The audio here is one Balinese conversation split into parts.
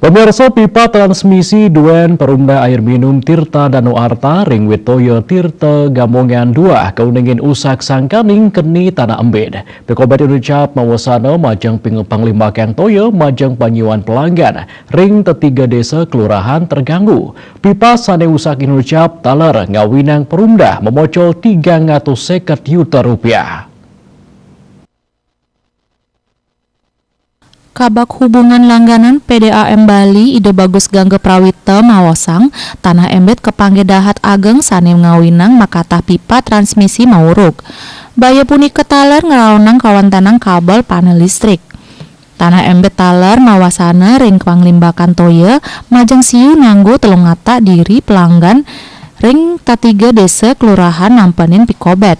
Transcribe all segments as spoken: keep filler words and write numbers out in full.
Pemirsa, pipa transmisi duén Perumda Air Minum Tirta Danu Arta ring Witoya Tirta Gamongan dua kauningin usak sangkaning keni tanah embid. Pikobet inucap mawasana majeng ping-, panglimbakan toya majeng panyiwan pelanggan ring tetiga desa kelurahan terganggu. Pipa sane usak inucap taler ngawinang Perumda mamocol tigang atus seket yuta rupiah. Kabag Hubungan Langganan P D A M Bali Ida Bagus Gangga Prawita maosang, tanah embid kapanggih dahat ageng sane ngawinang makatah pipa transmisi maurug. Baya punika taler ngraonang kawantenang kabel panel listrik. Tanah embid taler mawasana ring panglimbakan toya majeng siu nanggu telung atak diri pelanggan ring tatiga desa kelurahan nampenin pikobet.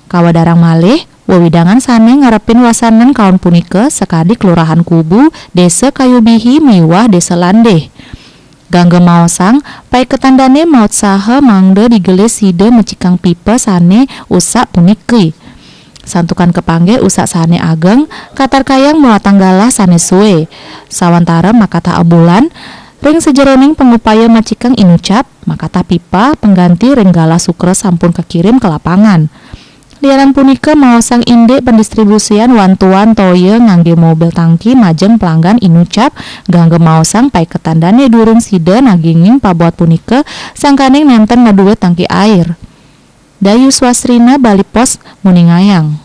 Kawedarang malih, wewidangan sane ngarepin wasanan kaon punika sakadi Kelurahan Kubu, Desa Kayu Bihi, miwah Desa Landih. Gangga maosang, paiketan dane mautsaha mangda digelis sida macikang pipa sane usak puniki. Santukan kapanggih usak sane ageng, katarkayang muatang galah sane sue. Sawantara makatah abulan, ring sajeroning pangupaya macikang inucap, makatah pipa pengganti ring galah sukra sampun kakirim ka lapangan. Lianan punika maosang indik pendistribusian wantuan toya ngangge mobil tangki majeng pelanggan inucap, gangga maosang paiketan dane durung sida nagingin pabuat punika sangkaning nenten maduwé tangki air. Dayu Swasrina, Bali Post, nguningayang.